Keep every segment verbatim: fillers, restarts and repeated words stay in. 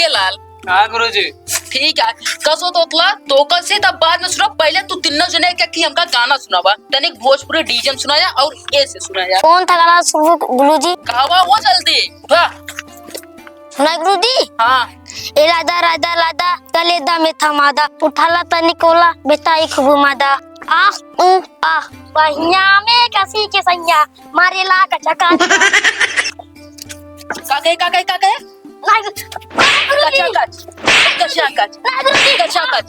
बाके लाल। हाँ गुरुजी। ठीक है, कसो तोतला, तोका से तब बाद में सुना, पहले तू तीनों जने के कि हमका गाना सुनावा, तनिक भोजपुरी डीजे में सुनाया और ऐसे सुनाया। कौन था गाना सुनू गुरुजी? गावा हो जल्दी, उठा। सुना गुरुजी? हाँ। ए लादा, रादा, लादा, तले दा में थमादा, उठाला तनिक ओला, बेटा एक घुमादा। आह, ऊ, आह, बहिया में कसी के सैया, मारे ला कचका। का कहे, का कहे, का कहे? ना, गुरुजी। कचा कच, कचा कच, ना, गुरुजी। कचा कच।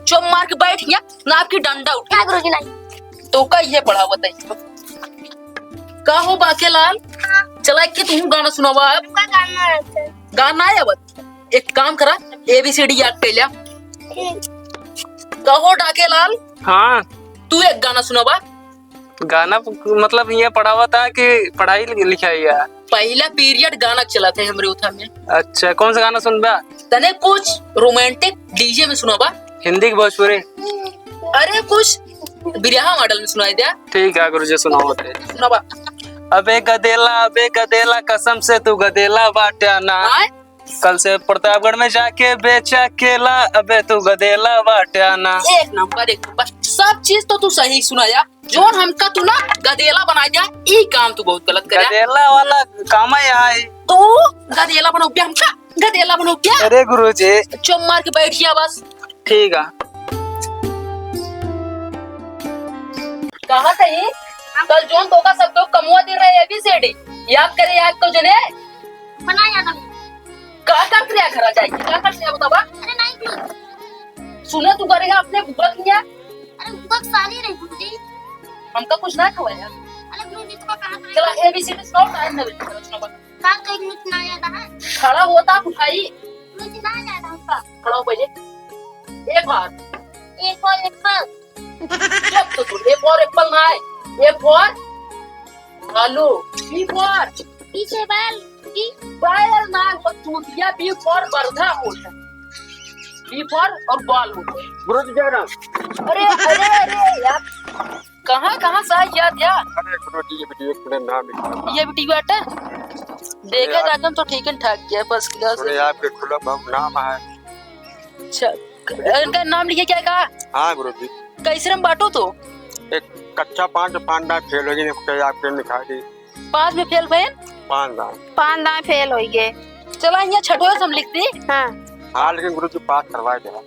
चुप मार के बैठ गया, ना आपकी डंडा उठा। ना, गुरुजी, नहीं। तो का ये पढ़ा बताइए। का हो बाके लाल? हाँ। चला के तू गाना सुनावा अब। का गाना है? गाना है अब। एक काम करा, A B C D याद कर लिया। ठीक। का हो डाके लाल? हाँ। तू एक गाना सुनावा। गाना मतलब ये पढ़ावा था कि पढ़ाई लिखाई है? पहला पीरियड गाना चला था हमरे उठा में। अच्छा, कौन सा गाना सुनबा? तने कुछ रोमांटिक डीजे में सुनावा। हिंदी की भोजपुरी? अरे कुछ बिरहा मॉडल में सुनाई दिया। ठीक है गुरुजी, सुनाओ ते। सुनावा। अबे गदेला, अबे गदेला, कसम से तू गदेला बाट्या ना। आय? कल से प्रतापगढ़ में जाके बेचा केला, अबे तू गदेला बाट्या ना। एक नंबर, एक नंबर, सब चीज तो तू सही सुनाया। जोन हमका तू ना गदेला बना दिया, ई काम तू बहुत गलत करा। गदेला वाला काम है यहाँ है। तू गदेला बनौबिया हमका, गदेला बनौबिया। अरे गुरुजी। चुप मार के बैठ गया बस। ठीक है। कहा था ये? कल जोन तोका सब तो कमुआ दे रहे A B C D। याद करे, याद को जने। बना याद अब। का कर रहा घर आ जाएगी? का कर रहा बतावा? अरे नहीं भी। सुने तू करे अपने बुआ की है? अरे बुआ की साली रही गुरुजी। हमका कुछ ना खवाया। अरे गुरुजी तो कहा था। चला A B C D सुनाओ, टाइम ना वेस्ट करो, सुनाओ। का तो एक मिनट ना याद है। खड़ा होता उठाई। गुरुजी ना याद है हमका। खड़ा हो पहले। A for। A for apple। जब तो तू A for apple ना है। A for आलू। B for। B से ball। B। Ball ना, वो चूतिया। B for बरधा होता। B for और ball होता। गुरुजी जय राम। अरे, अरे, अरे, यार। कहाँ, कहाँ से आई याद यार? अरे गुरुजी, ये video के नाम लिखा। ये video आटा? देखे अरे यार। जाकन तो ठीक है, ठाक गया, first class। अरे आपके खुला बहुत नाम है। अच्छा, इनका नाम लिखे क्या का? हाँ गुरुजी। कैसे में बाटो तो? एक कक्षा पाँच में पाँच दाँय फेल हो गए, तो आपके लिखा दी। पाँच में फेल भइल? पाँच दाँय। पाँच दाँय फेल हो गए। चला, यहाँ छठवे से हम लिखती। हाँ। हाँ, लेकिन गुरुजी पास करवा देना।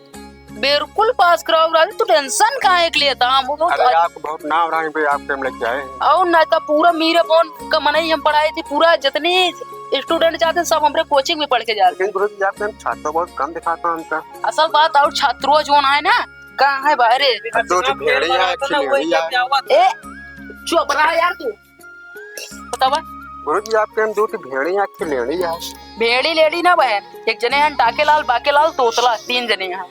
बिल्कुल पास कराओ राजू, तू tension काहे के लेता? हम बहुत अरे, आपको बहुत नाम रहा है, आपके हम लेके आए हैं। और ना तो पूरा मीरा बोन का मनई हम पढ़ाई थी, पूरा जितनी student जाते सब हमरे coaching में पढ़ के जाते। लेकिन गुरुजी, आपके हम छात्र बहुत कम दिखाता हूँ हमका। असल बात और छात्रों जोन है ना, कहाँ है बाहरे? दो तो भेड़िया है, खिलेड़िया है। ए, चुप रहा यार तू। बतावा। गुरुजी, आपके हम दो तो भेड़िया है, खिलेड़िया है। भेड़ी लेड़ी ना बहन, एक जने हैं डाकेलाल, बाकेलाल, तोतला, तीन जने हैं। हाँ।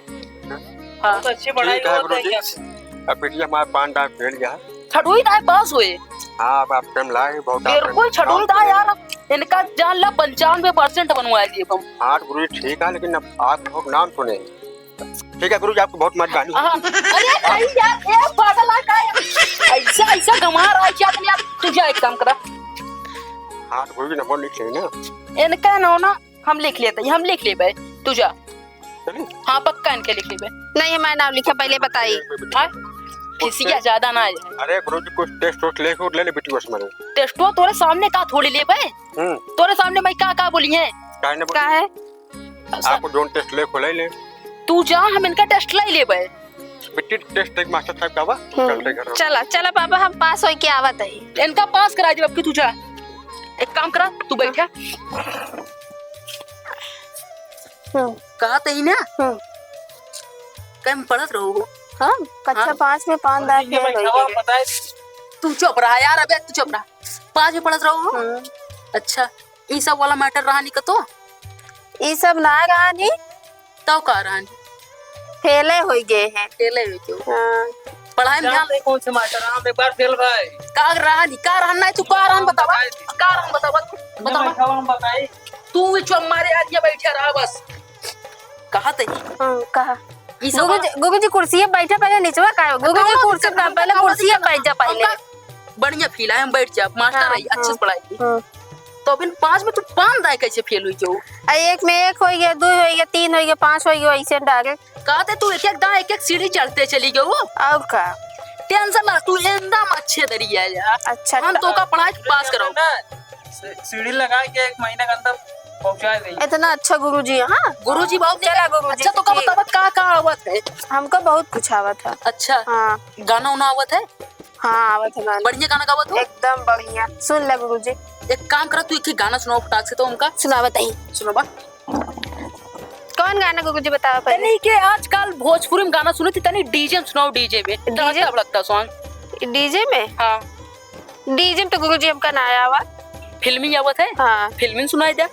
बहुत अच्छी पढ़ाई ठीक है होत है गुरुजी। क्या? अब बेटी हमारे पान डाल भेड़ गया है। छठवीं दाँय पास हुए। हाँ, अब आपके हम लाए, बहुत आप बिल्कुल छठवीं दाँय यार, इनका जान ला पंचानवे percent बनवाए दिए हम। हाँ गुरुजी, ठीक है, लेकिन अब आप बहुत नाम सुने। ठीक है गुरुजी, आपको बहुत मेहरबानी। हाँ, अरे भाई यार, ए पागल है का यार? ऐसा, ऐसा गमा रहा है क्या तुम यार? तू जा एक काम करा। हाँ, तो गुरुजी नंबर लिख लेना। इनका ना, ना, हम लिख लेते हैं, हम लिख लेबे। तू जा। चलिए। हाँ, पक्का इनके लिख लेबे। नहीं, मैं नाम लिखा, पहले बताई। हाँ? किसी का ज्यादा ना आए। अरे गुरुजी, कुछ test वोस्ट लेके ले ले बेटी बस मारे। Test वो तोरे सामने का थोड़ी लेबे? हम्म। तोरे सामने मैं का, का बोली है? काहे ना बोली? का है? आपको जोन test ले खोले ले। तू जा, हम इनका test ले लेबे। बेटी test एक मास्टर साहब का बा, हम्म। चलते घर। चला, चला पापा, हम पास होई के आवत है। इनका पास करा दे, अब की तू जा। एक काम करा, तू बैठा। हम्म। कहा तही ना? हम्म। कहीं पढ़त रहो हो? हम? कक्षा हाँ। पाँच में पाँच दाँय फेल होई गए। तू चुप रहा यार, अबे तू चुप रहा। पाँच में पढ़त रहो हो? हम्म। अच्छा। ई सब वाला matter रहा नहीं कतो? ई सब ना रहा नहीं। तब का रहा नहीं? फेले होई गए हैं। फेले होई गए। हाँ। पढ़ाई में ध्यान जानते कौन से मास्टर? हाँ, एक बार फेल भाई। का रहा नहीं, का रहा नहीं, तू का रहा बतावा? बताई। का रहा बतावा? बतावा। हम बताई। तू भी चुप मारे आज ये बैठा रहा बस। कहा तही? हाँ, कहा। ई सब गुगु जी, गुगु जी कुर्सी बैठा पहले निचवा का हो? गुगु जी कौन कुर्सी दिक्कत? पहले हमका कुर्सी कौन बैठ जा दिक्कत? पहले। हमका बढ़िया feel आए, हम बैठ जा। मास्टर हाँ, रही, अच्छे से हाँ, पढ़ाई की। हाँ। तो फिर पाँच में तू पाँच दाएँ कैसे फेल हुई गयो? आ, एक में एक होइ गया, दुइ होइ गया, तीन होइ गया, पाँच होइ गया, ऐसे डायरेक्ट। कहते तू एक एक दाएँ एक एक सीढ़ी चढ़ते चली गयो। और का? टेंशन ना, तू एकदम अच्छे दरिया यार। अच्छा, हम तो का पढ़ाई पास कराओ। ना, सी-, सीढ़ी लगा के एक महीना के अंदर पहुंचा देंगे। इतना अच्छा गुरुजी है, हाँ? गुरुजी बहुत चला गुरुजी, अच्छा, तो का ठीक। बतावा, का, का आवत है? हमको बहुत कुछ आवत है। अच्छा। हाँ। गाना उना आवत है? हाँ, आवत है गाना। बढ़िया गाना गावत हो? एकदम बढ़िया। सुन ले गुरुजी। एक काम करा, तू एक ही गाना सुनाओ फटाक से तो हमका। सुनावत ही। सुनावा। कौन गाना गुरुजी बतावा पहले? तनी के आजकल भोजपुरी में गाना सुनत ही, तनी डीजे में सुनाओ, डीजे में। डीजे? का लगता सॉन्ग? डीजे में? हाँ। डीजे में तो गुरुजी हमका ना आवा। फिल्मी आवत है? हाँ। फिल्मी सुनाई दे।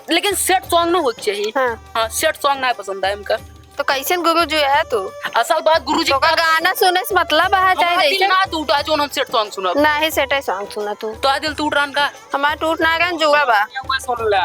लेकिन सैड सॉन्ग ना होइक चाहिए। हाँ। हाँ, सैड सॉन्ग ना पसंद आए हमका। तो कैसन गुरुजी है तू? असल बात गुरुजी तोका का गाना सुने से मतलब है, चाहे हमार दिल जैसे ना टूटा, जोन हम सैड सॉन्ग सुनब। ना ही सैड सॉन्ग सुना तू। तो आ दिल टूट रहन का? हमार टूट ना रहन, जुआ बा। ये हुआ सुन ले।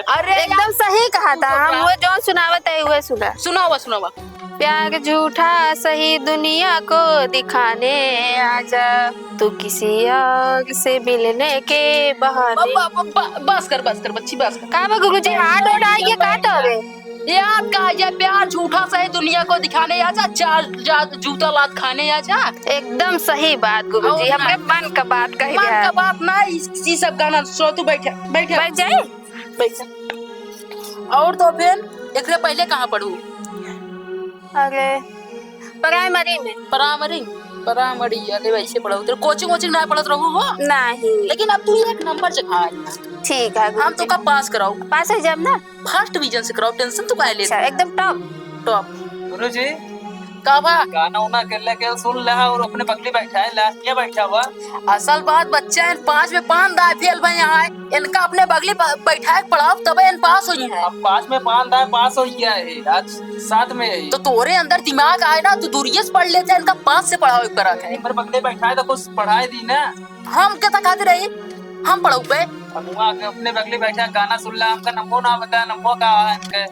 अरे एकदम सही कहा था, हम वो जो सुनावत है, वो सुना। सुनावा, सुनावा। प्यार झूठा सही दुनिया को दिखाने आजा, तू किसी और से मिलने के बहाने। ब-, ब-, ब-, बस कर, बस कर, बच्ची, बस कर। का बा गुरुजी, हाथ उठाइए, का तो रे? यार, का ये प्यार झूठा सही दुनिया को दिखाने आजा, चार जा-, जूता लात खाने आजा। एकदम सही बात गुरुजी, और हमरे ना। मन का बात कह मन दिया। का बात ना, इस, इस सब गाना सुनो, तू बैठ, बैठ। बैठ जाए? बैठ। और तो फिर एकरे पहले कहाँ पढ़ू? अरे, प्राइमरी में। प्राइमरी? प्राइमरी, अरे वैसे पढ़ाऊ। तेरे कोचिंग वोचिंग ना पढ़त रहू हो? नहीं। लेकिन अब तू एक नंबर से खा। ठीक है, हम गुरुजी। तो का पास कराऊ। पास हो जाब ना? फर्स्ट डिवीजन से कराऊ, टेंशन तू काहे लेत? अच्छा, एकदम टॉप। टॉप। गुरुजी, का बा? गाना उना के लेके सुन ले और अपने बगली बैठा है, ला, ये बैठा हुआ। असल बात बच्चा है, पाँच में पाँच दाए फेल भए यहाँ है, इनका अपने बगली ब-, बैठा के पढ़ाओ, तबे इन पास होई है। अब पाँच में पाँच दाए पास हो गया है, आज सात में है। तो तोरे अंदर दिमाग आए ना, तू दूरिये से पढ़ लेते, इनका पास से पढ़ाओ एक तरह से। एक बार बगली बैठा है तो कुछ पढ़ाई दी ना। हम के तकात रही, हम पढ़उबे। नमुआ के अपने बगली बैठा गाना सुन ला, हमका नमो ना बता, नमो का है इनके?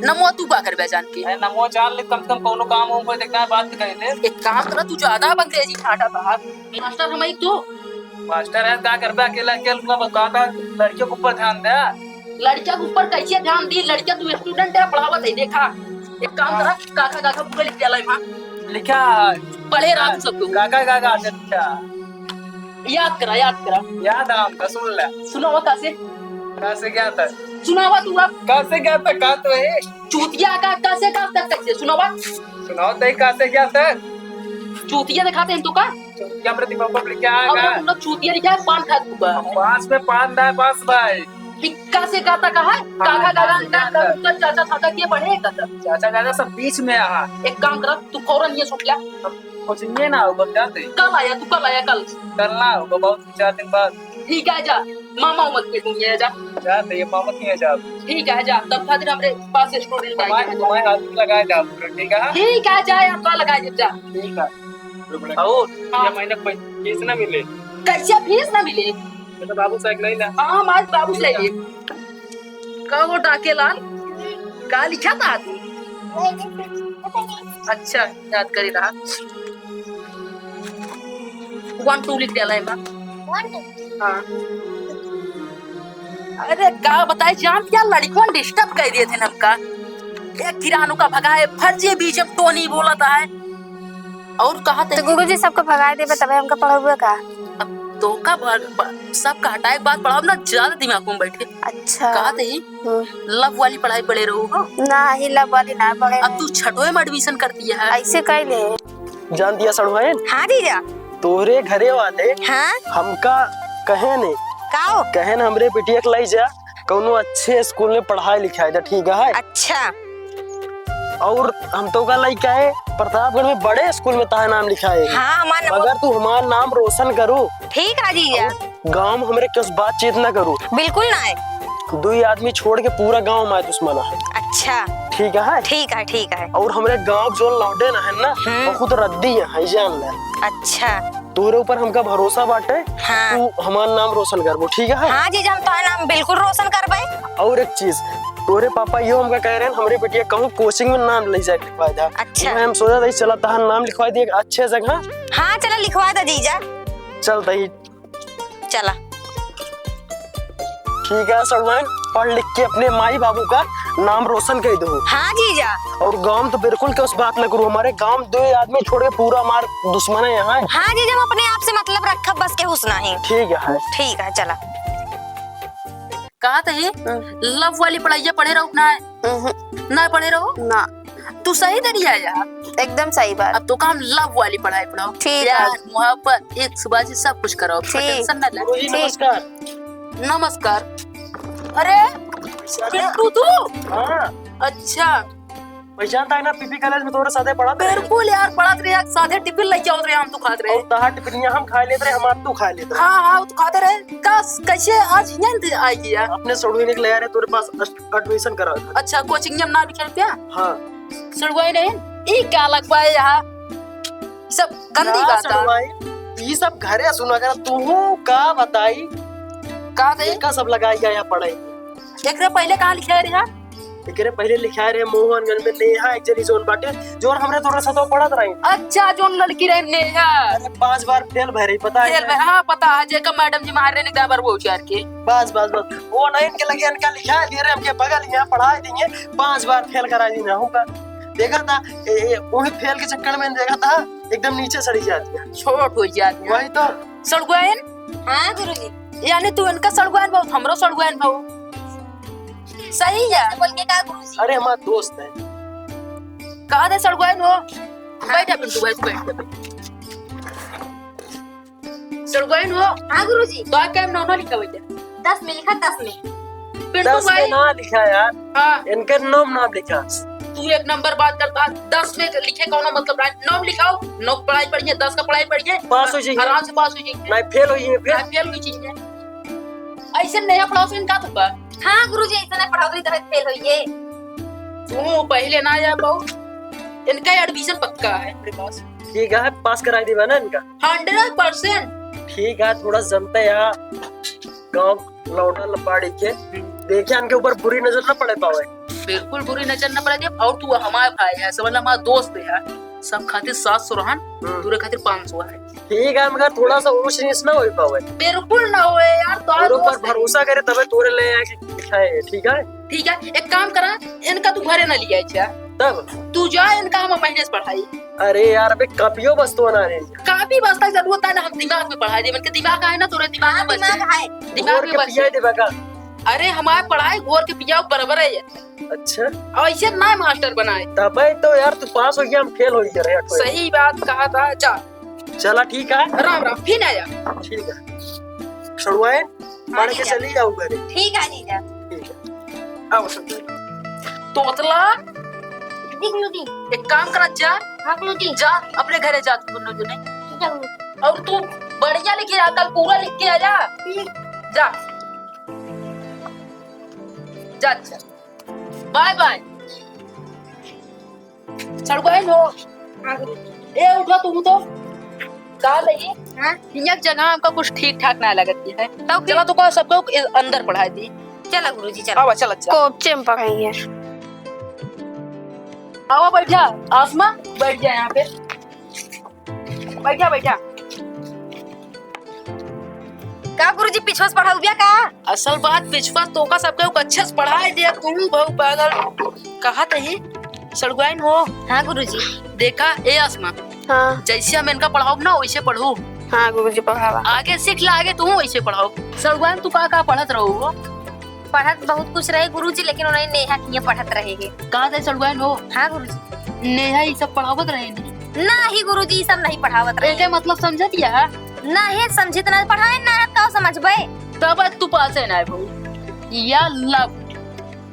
नमो तू का करबे जान के? अरे नमो जान ले, कम से कम कौनो काम हो कोई देखना है, बात कर ले। एक काम करा, तू ज्यादा अब अंग्रेजी ठाटा बहार। मास्टर हम ही तू। मास्टर है, का करबे अकेला, अकेला लुका बका का लड़कियों के ऊपर ध्यान दे। लड़कियों के ऊपर कैसे ध्यान दी? लड़कियां तू स्टूडेंट है, पढ़ावत है, देखा। एक काम करा, काका, काका, पूरा लिख डाला है वहाँ। लिखा है। पढ़े रहा तू सब लोग। काका, काका, अच्छा। याद करा, याद करा। याद है हमका, सुन ले। सुनावा कासे? कासे क्या था? सुनावा तू अब। कासे क्या था? का तो है? चूतिया का, कासे का था, कैसे? सुनावा। सुनाओ तो ही कासे क्या था? चूतिया दिखाते हैं तू का? चूतिया प्रति बाबा लिखा है और का? तुम लोग चूतिया लिखा है, पान खा तू का। पास में पान दाए, पास भाई। कि कासे का था, कहा है? हाँ, काका, काका, कासे का था? काका, चाचा, चाचा के बढ़े का था। चाचा, चाचा सब बीच में आ। एक काम करा, तू फौरन ये सुन ले। कुछ ये ना होगा, जाते। कल आया, तू कल आया, कल। कल ना होगा, बहुत चार दिन बाद। ठीक है, जा। मामा उमर के तुम ये जा। जाते, ये मामा के यहाँ जा। ठीक है, जा। तब खातिर हमरे पास स्टूडेंट तुम्हारे, आएंगे। तुम्हारे हाथ में लगाए जा, ठीक है? ठीक है, जा, हम कल लगाए जा। ठीक है। और हाँ। ये महीने कोई फीस ना मिले। कैसे फीस ना मिले? तो बाबू से एक नहीं ना। हाँ, हमारे बाबू से एक। का वो डाके लाल? का लिखा था तू? अच्छा, याद करे रहा। वन टू लिख देला एमा। वन टू? हाँ। अरे का बताए जान, क्या लड़कवन डिस्टर्ब कर दिए थे हमका। एक किरानू का भगाए, फर्जी बीच में टोनी बोलत है। और कहा थे तो गुरुजी सबको भगाए देबे तबे हमका पढ़ाबे का? अब तो का ब-, ब-, सबका हटाए के बाद पढ़ाओ ना, ज्यादा दिमाग में बैठे। अच्छा। कहा थे हम्म। लव वाली पढ़ाई पढ़े रहू हो? नाही, लव वाली ना पढ़े अब रहे। तू छठवे में एडमिशन कर दिया है। ऐसे कैले? जान दिया सड़ुआइन? हाँ जीजा। तोहरे घरे वाले हाँ? हमका कहे ने। का हो? कहे ने हमरे बिटिया के लाई जा, कौनो अच्छे स्कूल में पढ़ाई लिखाई जा, ठीक है? अच्छा। और हम तो का लइका है, प्रतापगढ़ में बड़े स्कूल में ताहे नाम लिखाए। हाँ, हमार नाम मगर तू हमार नाम रोशन करू। ठीक है जीजा। और गाँव में हमरे केहू से बातचीत ना करू। बिल्कुल ना है। दुई आदमी छोड़ के पूरा गाँव में दुश्मन है। अच्छा। ठीक है? ठीक है, ठीक है। और हमरे गाँव के जोन लौंडे ना है ना, हम्म। बहुत रद्दी है, जान ले। अच्छा। तोरे ऊपर हमका भरोसा बाटे, हाँ। तू हमार नाम रोशन करबो, ठीक है? हाँ जीजा, हम तोहार नाम बिल्कुल रोशन करबे। और एक चीज, तोरे पापा यो हमका कह रहे हैं, हमरे बिटिया कहूँ कोचिंग में नाम ले जाए लिखवाए दा। अच्छा। मैं हम सोचा था, चला तहार नाम लिखवाए दिए अच्छे जगह। हाँ, चला लिखवा दे जीजा। चल तही। चला। ठीक है सड़ुआइन, पढ़ लिख के अपने माई बाबू का नाम रोशन कर दो। हाँ जीजा। और गांव तो बिल्कुल के उस बात न करो, हमारे गांव दो आदमी छोड़ के पूरा हमार दुश्मन है यहाँ। हाँ जीजा, हम अपने आप से मतलब रखब, बस केहू से नहीं। ठीक है। ठीक है, चला। कहा थे, हम्म। Love वाली पढ़ाइया पढ़े रहो ना? हम्म। ना पढ़े रहो? ना। तू सही दे दिया यार। एकदम सही बात। अब तो काम love वाली पढ़ाई पढ़ाओ। ठीक है। प्यार, मोहब्बत, इश्क, बाजी सब कुछ कराओ। ठीक। Tension ना ले। गुरुजी, ठीक। नमस्कार। नमस्कार। अरे, नमस्कार। पिंटू तू? हाँ। अच्छा। पहचानता है ना, पीपी कॉलेज में तोरे साथे पढ़त रहे। बिल्कुल यार, पढ़त रहे, साथे टिफिन लेके आवत रहे, हम तो खात रहे। और तहार टिफिनिया हम खा लेत रहे, हमार तू खा लेत रहे। हाँ, हाँ, वो तो खाते रहे। कस-, कैसे आज यहाँ दे-, आई गया? अपने सड़ुआइन के ले आ रहे तोरे पास, admission करा। अच्छा, coaching में नाम लिखे क्या? हाँ। सड़ुआइन, ई का लगवाए यहाँ? सब गंदी ना बात है। सड़ुआइन, ई सब घरे सुना कर, तू का बताई? का दे? एका सब लगाई गया पढ़ाई। एकरे पहले कहाँ लिखे रहे? एकरे पहले लिखाए रहे मोहनगंज में नेहा, एक जनी जोन बाटे, जोन हमरे तोरे साथ पढ़त रही। अच्छा, जोन लड़की रहे नेहा। अरे, पांच बार फेल भय रही, पता है? फेल भय, हाँ, पता है, जेका मैडम जी मार रहे ने, वो उचार के। बस, बस, बस, वो नहीं, इनके लगे इनका लिखा दिए रहे, हमके बगल यहाँ पढ़ाई देंगे, पांच बार फेल करा दी ना होगा। देखा था, ए, ए, वही फेल के चक्कर में देखा था, एकदम नीचे सड़ी जाती है। छोट हो जाती है। वही तो। सड़ुआइन? हाँ गुरुजी। यानी तू इनका सड़ुआइन भाऊ, हमरो सड़ुआइन भाऊ। सही है। बोल के का गुरुजी? अरे हमारा दोस्त है। कहा दे सड़ुआइन हो? बैठा पिंटू भाई, बैठ, बैठ। सड़ुआइन हो? हाँ गुरुजी। तो क्या नाम ना लिखा हुआ है? दस में लिखा, दस में। पिंटू दस में भाई। ना लिखा यार। हाँ। इनके नाम ना लिखा। तू एक नंबर बात करता, दस में लिखे कौनो मतलब ना, नौ में लिखाओ, नौ की पढ़ाई पढ़िए, दस का पढ़ाई पढ़िए, पास हो जाइए। आराम से पास हो जाइए। नहीं, फेल हो जाइए फिर। नहीं, फेल हो जाइए। ऐसे नहीं पढ़ाओ, इनका तो बा। हाँ गुरुजी, ऐसे नहीं पढ़ाओ, तो इधर फेल होइए। तू पहले ना आया बहू, इनका admission पक्का है मेरे पास। ठीक है, पास कराई देबा ना इनका? Hundred percent। ठीक है, थोड़ा जमते यहाँ गाँव लौटा लपाड़ी के, देखे इनके ऊपर बुरी नजर ना पड़े पावे। बिल्कुल बुरी नजर ना पड़े दे। और तू हमारा भाई है, समझ ला, हमारा दोस्त है, सब खातिर सात सौ रहन, हम्म। तोरे खातिर पाँच सौ है। ठीक है, मगर थोड़ा सा ऊंच नीच ना हो पावे। बिल्कुल ना होए यार, तो तोरे ऊपर दोस्त है। भरोसा करे तबे तोरे ले आके दिखाए, ठीक है? ठीक है, एक काम करा, इनका तू घरे ना लिया जा। तब? तू जा, इनका हम महीने से पढ़ाई। अरे यार, अबे कापियो बस्तवा ना रहे। कापी बस्ता की जरूरत है ना, हम दिमाग में पढ़ाई दे, इनके दिमाग है ना, तोरे दिमाग में हाँ, बस दिमाग है। दिमाग घोर में के बस पिया है। देबा का? अरे हमारे पढ़ाई घोर के पियाओ बराबर है। अच्छा। ऐसे ना मास्टर बनाए। तबे तो यार तू पास हो गया, हम फेल हो गया रे, अठवे। सही बात कहा था, जा। चला ठीक है। राम राम, फिर आया। ठीक है। सड़ुआइन, हाँ, पढ़ के ठीक है। चली जाओ घरे। ठीक है जीजा। ठीक है। आओ सब। तोतला। जी गुरुजी। एक काम करा, जा। हाँ गुरुजी। जा, अपने घरे जा, तू दोनों जने। ठीक है गुरुजी। और तू बढ़िया लिख के आ, कल पूरा लिख के आ जा। ठीक। जा। जा, अच्छा। Bye bye। सड़ुआइन हो। हाँ गुरुजी। ए, उठो तुम तो। का लगी? हाँ? हियाँ के जगह हमका कुछ ठीक ठाक ना लगत है। तो फिर? चला तो का सबको ए-, अंदर पढ़ाई दी। चला गुरुजी, चला। आवा, चला, चला। कोचे में पढ़ाई है। आवा, बैठा। आसमा, बैठ जा यहाँ पे। बैठा, बैठा। का गुरुजी, पिछवा से पढ़ाउबिया का? असल बात, पिछवा तोका सबके ऊपर अच्छे से पढ़ाई दे, तू भी बहुत पागल। कहा तही, सड़ुआइन हो? हाँ गुरुजी। देखा, ए आसमा, हाँ। जैसे हम इनका पढ़ाउब ना, वैसे पढ़ू। हाँ गुरुजी, पढ़ावा। आगे सीख ला, आगे तू वैसे पढ़ाउब। सड़ुआइन, तू का, का पढ़त रहू? पढ़त बहुत कुछ रहे गुरुजी, लेकिन उन्हें नेहा किए पढ़त रहे हैं। कहा तही सड़ुआइन हो? हाँ गुरुजी। नेहा ई सब पढ़ावत रहे नहीं? नाही गुरुजी, ई सब नहीं पढ़ावत रहे। एके मतलब समझत या? नाही समझित ना, पढ़ाए ना है, का समझबे? तब तू पास है ना भाई। या लव।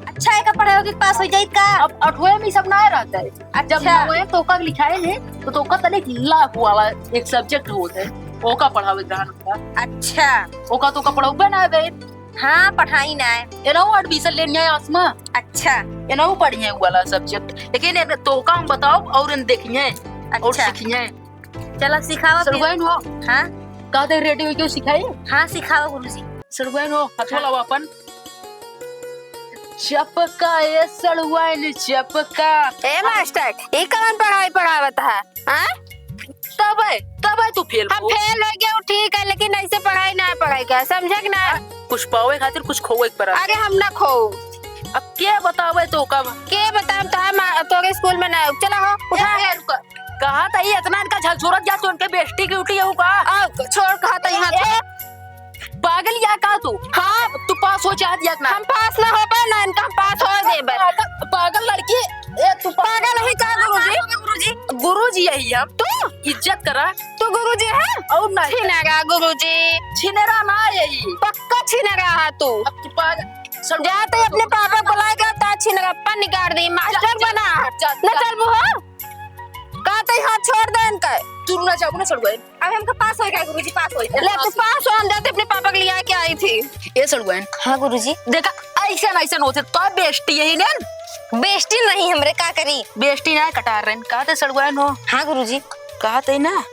अच्छा, एका पढ़ाई के पास हो जाइत का? अब अठवे में ई सब ना रहता है। अच्छा। जब नवे तो का लिखाए है, तो, तो का तले लव वाला एक subject होता है, ओका पढ़ावे जान का। अच्छा। ओका तो का पढ़ावे ना बे। हाँ, पढ़ाई ना है। एनहु admission लेनी है आसमा। अच्छा। एनहु पढ़िए वाला subject। लेकिन एन-, तोका हम बताओ और इन देखिए और अच्छा। सीखिए। चला सिखावा फिर। सड़ुआइन हो? हाँ। का दे ready हो क्यों सिखाई? हाँ, सिखावा गुरुजी। सड़ुआइन हो, हथवा हाँ। लावा अपन। चपका ए सड़ुआइन चपका। ए मास्टर, ई कवन पढ़ाई पढ़ावत है? हाँ? तबे, तबे तू फेल हम हो। फेल हो गए, उ ठीक है, लेकिन ऐसे पढ़ाई ना पढ़ाई का, समझा कि ना? कुछ पावे खातिर कुछ खोवे के पड़ा। अरे हम ना खो। अब के बतावे तो कब? के बतावे तो हम तोरे स्कूल में ना। चला हो, उठा। ए, ए, रुका। कहा था ये इतना इनका झकझोरत जा तो इनके बेइज्जती की उठी है का? आ, छोड़, कहा था यहाँ ए, ए, पागल या का तू? हाँ। तू पास हो चाहत या कि ना? हम पास ना हो पाए ना, इनका हम पास हो देबे। पागल, पागल लड़की, ए, तू पा- पागल है का गुरुजी? गुरुजी यही हम। तू? इज्जत करा। तू गुरुजी है? और ना। छिनरा गुरुजी। छिनरा ना यही। पक्का छिनरा है तू। अब तू पागल, सर- जा तो अपने पापा को बुलाए के ता छिनरा पन निकाल दी, मास्टर जा, जा, बना। जा, ना जा। चलबू हो? का तई हाथ छोड़ दे इनका। तू ना जाबू ना सड़ुआइन। अब हमका पास होई का गुरुजी, पास होई का? ले तू पास हो, हम जाते अपने पापा के लिए आके आई थी। ए सड़ुआइन। हाँ गुरुजी। देखा ऐसन ऐसन होते तो बेइज्जती यही ने। बेइज्जती नहीं हमरे का करी? बेइज्जती ना कटार रहन। का ते सड़ुआइन हो? हाँ गुरुजी। का ते ना?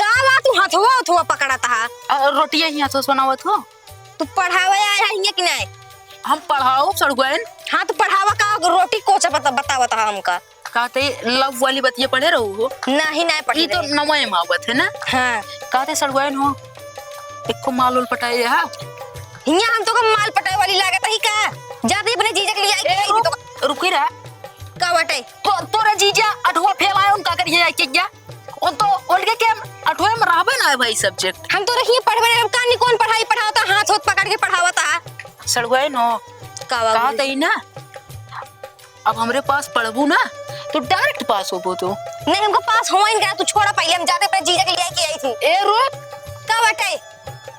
का बा तू हथवा उथवा पकड़त हा? अ, रोटिया ही हाथों से बनावत हो। तू पढ़ावे आया है हियां कि नहीं? हम पढ़ाओ सड़ुआइन। हाँ तो पढ़ावा का, रोटी कोचा बता-, बतावत हा हमका। का ते love वाली बतिया पढ़े रहू हो? नहीं, नहीं पढ़े ई तो रहे। नवे में आवत है ना? हाँ। का ते सड़ुआइन हो? एको माल उल पटाए हा? हियां हम तो को माल पटाए वाली लागत ही का? जाते अपने जीजा के लिए आई ए, के रुक, तो रुकी रहा। का बाटे? तो, तोरे जीजा अठवा फेल आए, उनका करिए आई के क्या? उन तो ओल्ड के क्या अठवे में रहबे ना है भाई subject। हम तो रखिए पढ़बे ना, हम कानी कौन पढ़ाई पढ़ावता, हाथ होत पकड़ के पढ़ावता। सड़ुआइन हो? का बा कहा गुरुजी? तई ना? अब हमरे पास पढ़बू ना, तो direct पास होबो तो। नहीं, हमको पास होइन का, तू छोड़ा पहले, हम जाते अपने जीजा के लिए आके आई थी। ए, रुक। का बाटे?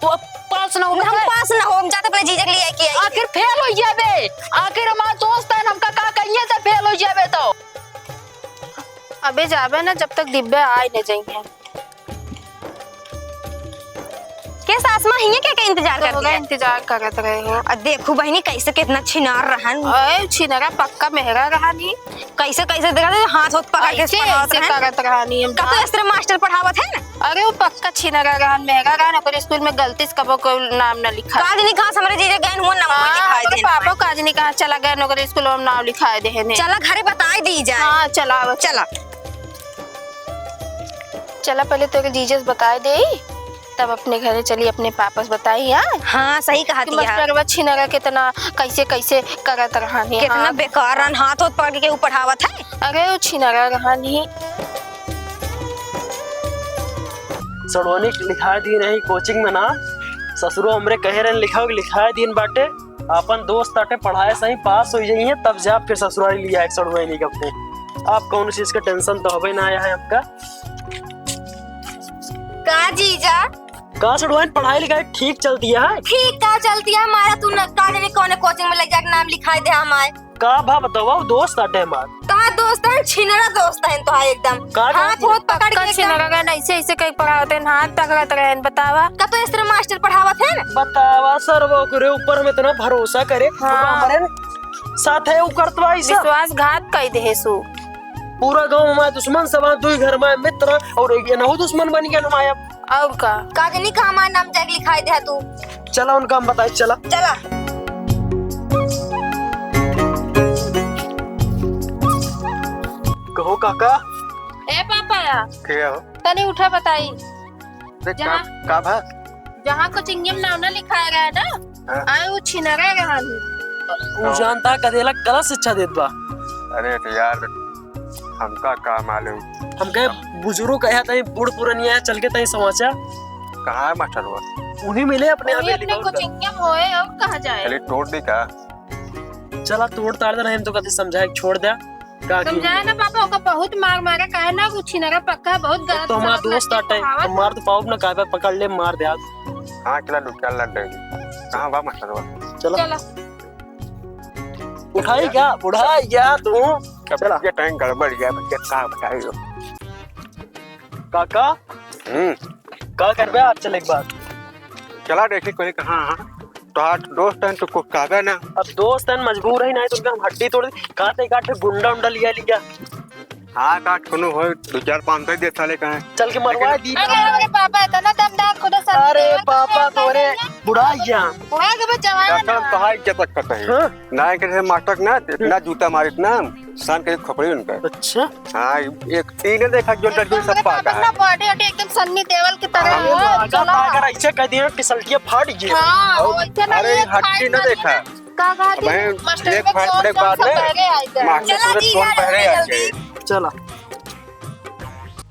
तू अब पास ना हो हम पाए। पास ना हो, हम जाते अपने जीजा के लिए आके आई थी। आखिर फेल हो जाबे, आखिर हमार दोस्त है, हमका का कहिए तो फेल हो जाबे तो। अबे जाबे ना, जब तक दिब्बे आए न जाइए। के सास माँ हियाँ के, के इंतजार करत तोहरा है? इंतजार करत रहे हो। आ देखू बहिनी, कैसे कितना छिनार रहन। अरे छिनरा पक्का मेहरा रहन ही। कैसे, कैसे देखा था, हाथ होत पकड़ के ऐसे, पढ़ावत ऐसे रहन। करत रहन ही हम का तो जान। एस्त्री मास्टर पढ़ावत है ना? अरे वो पक्का छिनरा रहन, मेहरा रहन, ओकर स्कूल में गलती से कबो कोई नाम ना लिखा। का दिन कहाँ से हमरे जीजा गए हुआ नाम हाँ, लिखाए ओकर देन पापा हमारे। का दिन कहाँ चला गए, ओकर स्कूल में नाम लिखाए देहे ने। चला घरे बताए दी जाए। हाँ, चला, चला। चला, पहले तोरे जीजा से बताए देई, तब अपने घरे चली, अपने पापा से बताई, हाँ? हाँ, सही कहा कि दिया। मास्टरवा छिनरा कितना, कैसे, कैसे करत रहन है, कितना हाँ। बेकार रहन, हाथ होत पकड़ के ऊ पढ़ावत है। अरे, ऊ छिनरा रहन ही। सड़ोनी लिखाए दिन है कोचिंग में ना, ससुरो हमरे कहे रहन लिखाओ, लिखाए दिन बाटे। आपन दोस्त आटे पढ़ाए सही पास होइ जाइए, तब जा फिर ससुरारी लिया एक सड़ुआइनी का खूब। आप कौन चीज का tension तो हबे ना आया है आपका। का जीजा? का सड़ुआइन पढ़ाई लिखाई ठीक चलती है? ठीक का चलती है हमारा, तू न, का जाने कौन coaching में ले जाके नाम लिखाए दे हमारे। का भा बतावा, वो दोस्त आटे हमार। तोहार दोस्त है, छिनरा दोस्त है तोहार एकदम। का हाथ दोस्त? होत पकड़ के पक्का एकदम। छिनरा रहन, ऐसे, ऐसे कहीं पढ़ावत रहन, हाथ पकड़त रहन, बतावा। का तो एस्त्री मास्टर पढ़ावत है? बतावा सर, वो ओकरे ऊपर हम इतना भरोसा करे, हाँ। वो हमारे साथ है, वो करतवा ई सब। विश्वासघात कई देहे सु। पूरा गाँव हमारे दुश्मन सब है, दुई घर में मित्र और एक ये नहु दुश्मन बन गया हमारे। और का? का जानी का हमार नाम जाके लिखाई दे तू। चला उनका हम बताई, चला। चला। कहो काका। ए पापा या। के हो? तनी उठा बताई। देख जहाँ का, का भा? जहाँ coaching में नाम ना लिखाया गया ना, हाँ। आए वो छिनरा रहन। उ जानता कदेला गलत शिक्षा देत बा। अरे तो यार, हमका का मालूम? हमके बुजुर्ग कहा तई, बूढ़ पुरनिया चल के तई समाचार। कहाँ है मास्टर हुआ? उही मिले अपने वही यहाँ अपने बेली coaching में होए, और कहाँ जाए? चलिए तोड़ दी का? चला तोड़ ताड़ दे, हम तो कभी समझाए छोड़ दे। का की समझाए ना पापा, ओका बहुत मार मारा, काहे ना कुछ छिनरा पक्का बहुत गलत तो हमारा दोस्त आटे, हम मार तो पाउब ना, काहे पे पकड़ ले, मार दे आज। हाँ, चला डुकिया लग गई। कहाँ बा मास्टर हुआ? चला। चला। उठाई क्या? उठाई क्या तू? अब चला। ये टाइम गड़बड़ गया, भैया का बताई हो? काका? हम्म। का करबे आज चले के बाद? चला देखी कोई कहाँ, हाँ। तो आज दोस्त हैं तो कुछ कहबे ना। अब दोस्त हैं मजबूर है, नहीं तो उनका हम हड्डी तोड़ दी। कहा थे काटे गुंडा उंडा लिया लिया। हाँ, काट कोनो होए, दो चार पाँच सौ दे साले कहें। चल के मरवा लेकिन दी। अरे, अरे, पापा, इतना दमदार खुदा सब अरे, देवर पापा, का तोरे है। बुढ़ा गया। बुढ़ा के बस जवान है। कहाँ इज्जत रखता है? हाँ। ना, कैसे मास्टर ना, इतना जूता मारित ना। सान के खोपड़ी उनका। अच्छा। हाँ, एक इन्हें देखा जो लड़की सब पाका है। ना बॉडी वॉडी एकदम सन्नी देओल की तरह हाँ। है। अगर, चला। अगर ऐसे कह दिया कि सल्टिया फाट गई। हाँ, और वैसे ना अरे, ये हड्डी फाइट ना कर देखा। लेना। का, का अब है, मास्टर एक में फाइट कौन पड़े के कौन बाद सा में बहरे आए थे? मास्टर चला पूरे जी, कौन यार, बहरे आए जल्दी। थे? चला।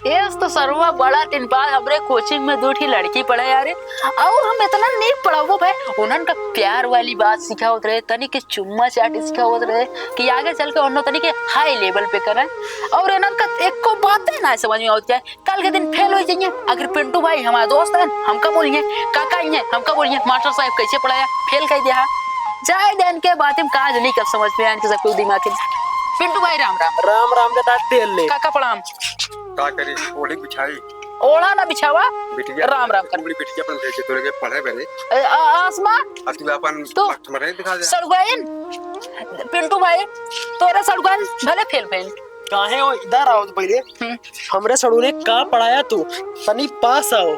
एस तो सरवा बड़ा दिन बाद हमरे कोचिंग में दू ठी लड़की पढ़े आ रे, और हम इतना नीक पढ़ावो भाई, उन्हन का प्यार वाली बात सिखावत रहे, तनी के चुम्मा चाटी सिखावत रहे कि आगे चल के उन्हों तनी के हाई लेवल पे करें, और इन्हन का एको बात ही ना समझ में आवत जाए। कल के दिन फेल हो जाइए, अगर पिंटू भाई हमारे दोस्त हैं, हमका बोलिए, काका ही हैं, हमका बोलिए, मास्टर साहब कैसे पढ़ाया, फेल कर दिया। जाए दे इनके बात में, काज नहीं कर समझ में आए इनके सबके दिमाग में। पिंटू भाई राम राम। राम राम के दांत तेल ले। काका प्रणाम। का करी, ओढ़ी बिछाई। ओढ़ा ना बिछावा। बिटिया, राम राम कर। बड़ी बिटिया अपन भेजे तोरे के पढ़े बरे। ए, आ, आसमा। आ तू अपन तू मस्त मरे दिखा दे। सड़ुआइन, पिंटू भाई, तोरे सड़ुआइन भले फेल भइल। काहे हो, इधर आओ तो पहले। हम्म। हमरे सड़ुआइन का पढ़ाया तू? तनी पास आओ।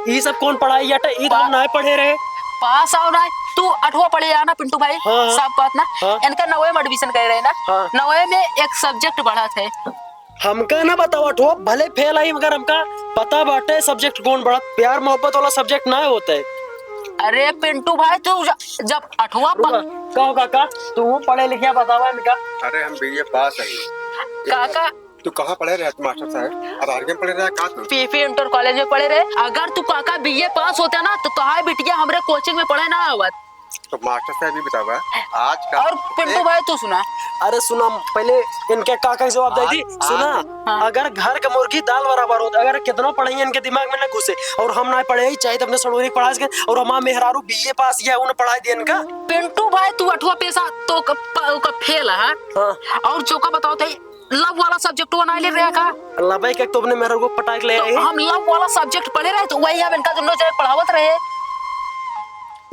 ई सब कौन पढ़ाई याटे? ई तो हम पा-, ना पढ़े रहे। पास आओ ना, तू अठवा पढ़े आना पिंटू भाई, हाँ, हाँ। साफ बात ना। हाँ। इनका नवे में admission करे रहे ना। हाँ। नवे में एक subject बढ़त है। हमका ना बतावा, ठो भले फेल आई, मगर हमका पता बाटे subject कौन बड़ा, प्यार मोहब्बत वाला subject ना होता है। अरे पिंटू भाई, तू ज-, जब अठवा प- रुका, का हो काका, तू पढ़े लिखे बतावा इनका। अरे हम बीए पास है। काका। तू कहाँ पढ़े रहे मास्टर साहब? अब आर के में पढ़े रहे का तू? पीपी इंटर कॉलेज में पढ़े रहे। अगर तू काका बीए पास होता ना तो तोहार बिटिया हमरे कोचिंग में पढ़े ना आवत। तो मास्टर साहब, ये बतावा, आज का और पिंटू ए- भाई, तू सुना। अरे सुना, पहले इनके काका के जवाब दे दी। आज- सुना, आज- हाँ। अगर घर के मुर्गी दाल बराबर होत, अगर कितनो पढ़ाई इनके दिमाग में ना घुसे, और हम ना पढ़े, चाहे तो अपने सड़ोरी पढ़ा सके, और हमार मेहरारू बीए पास या उन्हें पढ़ा दे इनका। पिंटू भाई, तू अठवा पैसा तो क-, प-, का फेल है। हाँ। और जो का बताओ थे, love वाला subject वो ना ले रहा का? Love है क्या? तो अपने मेहरारू को पटाक ले तो आए हैं? हम love वाला subject पढ़े रहे, तो वही हम इनका दोनों जगह पढ़ावत रहे।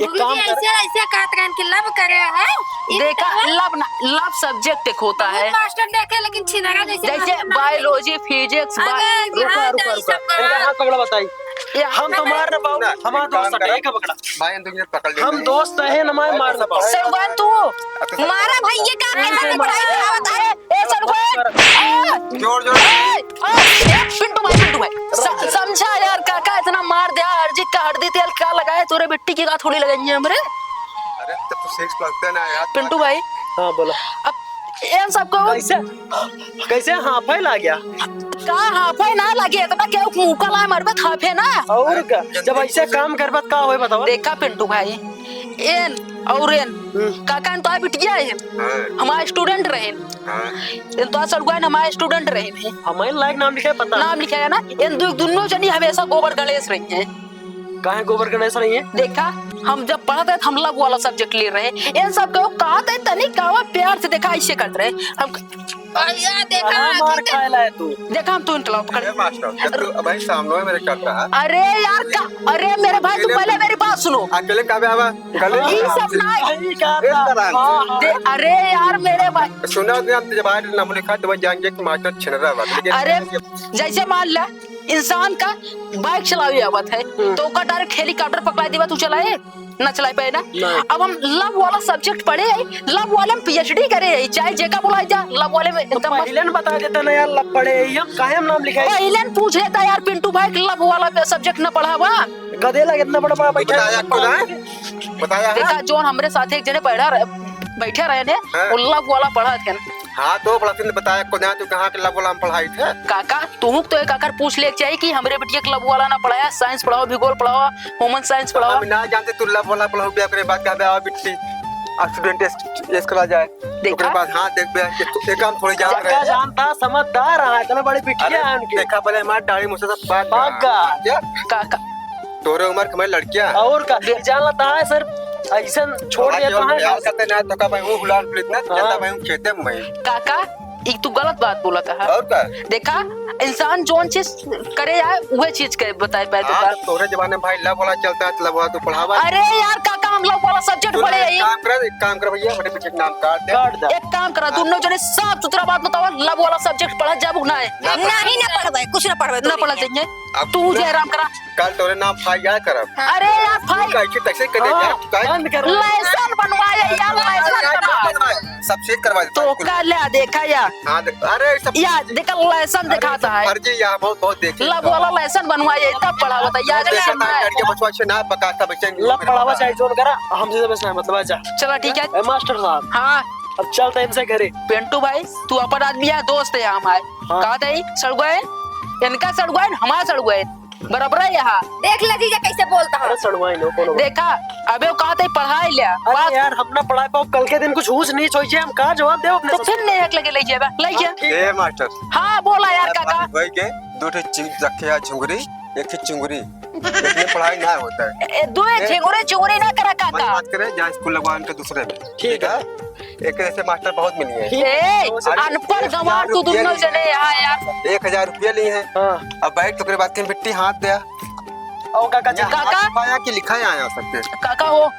एक गुरुजी, काम कर। ऐसे, ऐसे कहत रहन कि love करे है। ई देखा, बतावा। Love ना, love subject एक होता बहुत है। मास्टर देखे, लेकिन छिनरा जैसे जैसे मास्टर ना biology, physics, अरे, बा-, रुका, हाँ, रुका, तो ई रुका। सब इनका करा। हाथ पकड़ा बताई। ये हम तो मार ना पाओ, ना, हमारा एक काम दोस्त करा। हटे, एक पकड़ा। भाई, हम तुझे पकड़ लेते हम हैं। दोस्त हैं, ना मार, मार ना पाओ। सर, बात तू अच्छा, मारा भैया का, नहीं, कैसे नहीं, पढ़ाई मार। करावत है? ए, सर, मार। ए, जोर, जोर। ए, ए, ए, पिंटू भाई, पिंटू भाई, स-, समझा यार, काका इतना मार दिया, अर्जित का हरदी तेल का लगाए, तोरे बिट्टी की का थोड़ी लगाई है हमरे। अरे, तो तू six पढ़ते ना यार। पिंटू भाई। हाँ, बोलो। अब इन सबको कैसे, कैसे हाफे लाग गया? का हाफे ना लगे, इतना केहू मुका ला मरबे हाफे ना। और का? जब ऐसे काम करबत का होए बताओ? देखा पिंटू भाई, एन और एन, हम्म। काका एन तो बिटिया है, हाँ। हमारा student रहे। हाँ। एन तो सड़ुआ हमारा student रहे। हमारे लायक नाम लिखा है, पता? नाम लिखा है ना, एन दु-, दुन्नो जनी हमेशा गोबर गणेश रही है। काहे गोबर गणेश रही है? देखा, हम जब पढ़त रहे, हम love वाला subject ले रहे। एन सब केहू कहत है, तनी कहवा प्यार से देखा, ऐसे करत रहे। हम भैया, देखा, हाँ, मार ठीक है। खाए लाए तू। देखा, हम तू इनके लाओ, पकड़। अरे मास्टर, जब तू, भाई, सामने में मेरे करता है। अरे यार, का, अरे मेरे भाई, तू अकेले पहले मेरी बात सुनो। अकेले का बे आवा? गले ये में सब ना। यही कहा इस था। तरह से। हाँ, हाँ। दे, अरे यार, मेरे भाई। सुना, जब आज नाम लिखा, तो मैं जान गया कि मास्टर छिन रहा है, लेकिन अरे, जैसे मान ले, इंसान का bike चलावे आवत है, हम्म। तो ओकर direct helicopter पकड़ा देबा, तू चलाए? ना चलाए पाए ना। नहीं। अब हम love वाला subject पढ़े है, love वाले में PhD करे है, चाहे जेका बुलाए जा, love वाले में तो एकदम पहले न बता देता ना यार, love पढ़े है, हम काहे हम नाम लिखाए? पहले न पूछ लेता यार पिंटू भाई कि love वाला subject ना पढ़ावा। गधे लगे इतना बड़ा, बड़ा तो बैठा बताया है। आपको ना? बताया है? देखा, जोन हमरे साथ एक जने बैठा रहे, बैठे रहे ने, हाँ। वो love वाला पढ़ा थे। हाँ, तो पढ़ा थे, बताया को ना, तू कहाँ के love वाला हम पढ़ाई थे? काका, तुहूँ तो एक आकर पूछ ले चाहिए कि हमरे बिटिया के love वाला ना पढ़ाया, science पढ़ाओ, भूगोल पढ़ाओ, human science पढ़ाओ। हम ना जानते तू love वाला पढ़ाओ, क्या करे, बात का बे, आ बिट्टी, आ student एस, एस करा जाए। देखा? ओकरे बाद हाँ, देख बे, कि तू एक काम थोड़े जान रहे। जानता, समझदार है, इतना बड़ी बिटिया अरे, है उनकी। देखा, पहले हमारे दाढ़ी मुझसे सब बात बात का। का। क्या? काका, तोरे उम्र के मैं लड़कियां। और का? दे- जान लेता है सर, ऐसन छोड़ हमारे देता केवल है। प्यार करते ना तो का भाई वो हुलाल पुलिस ना, हाँ। चलता भाई वो खेते में भाई। काका, ई तू गलत बात बोला था। और का? देखा, इंसान जोन चीज करे जाए, उहे चीज के बताए पाए तो हाँ, का। तो तोरे जमाने में भाई love वाला चलता है, तो love वाला तो पढ़ावा। अरे यार काका, हम love वाला subject सुन, पढ़े एक ही। काम कर, एक काम कर भैया, बड़े पीछे नाम काट दे। काट दे। एक काम करा, हाँ। दोनों जने साफ सुथरा बात बताओ, love वाला subject पढ़ा जाबू ना है? ना पढ़ा। नहीं, ना पढ़बे, कुछ ना पढ़बे, ना तो पढ़ा नहीं है। चाहिए। अब तू पूरा जय राम करा। कल तोरे नाम फाइल याद करब। अरे यार, तू फाइल। कैसे तैसे कर दे हाँ, यार, तू काहे बंद कर। लाइसेंस बनवाए, या license बनवाए। सब चीज करवा देता है। तो का ले देखा या? हाँ, देख, अरे, सब या देख, license अरे, दिखाता सब है। फर्जी या, बहुत, बहुत देखे। ला बोला, license बनवाए, तब पढ़ावत है, या बहुत देखे license था, है। लड़के बचवा से ना पकाता, बच्चे ला पढ़ावा चाहे जोन करा, हमसे तो बस ना मतलब, अच्छा। चला, ठीक है। ए, मास्टर साहब। हाँ। अब चलता है इनसे घरे। पिंटू भाई, तू अपन आदमी है, दोस्त है हमारे। हाँ। कहा था ही, सड़ुआ है, इनका सड़ुआ है, हमारा सड़ुआ है। बराबर है यहाँ। देख ले जीजा कैसे बोलता है। अरे सड़ुआइन हो, कोनो बात। देखा, अबे वो कहा था पढ़ाई ले। अरे बात यार, हम ना पढ़ाई पाओ, कल के दिन कुछ ऊंच नीच होइ जाए, हम का जवाब देब अपने तो ससुर फिर का? नेहक लगे ले जाबे, ले जा। ठीक है। ए मास्टर। हाँ, बोला यार काका। भाई के दो ठे चीज रखे हैं, झुंगरी, एक ठे चुंगरी। इसमें पढ़ाई ना होता है। ए, दो ए, ए, झिंगुरी चुंगुरी ना करा मन काका। मत करे, जा स्कूल लगवा इनके दूसरे में। ठीक है। एक ऐसे मास्टर बहुत मिली है। ठीक है। ए, अरे, अनपढ़ एक हजार गंवार तू रुपया दोनों ली है। जने यहाँ यार। एक हजार रुपया ली है। हाँ। अब बैठ तो ओकरे बाद के मिट्टी हाथ दे। ओ काका जी। यहाँ काका। हाथ पाया कि लिखा है यहाँ सबके। काका हो,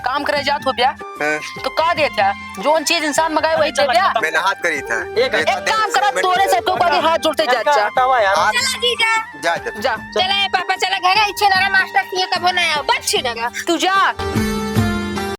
काम करे जात हो ब्या? हाँ। तो का देत है? जोन चीज इंसान मंगाए वही दे ब्या? मेहनत करी था। एक, एक काम करा, तोरे सबके ऊपर हाथ जोड़ते जा, जा। हटावा यार। आप चला जीजा। जा, जा। जा। चला ए पापा, चला घरे, इच्छे लगा मास्टर किए कबो ना आओ, बस छिनगा। तू जा।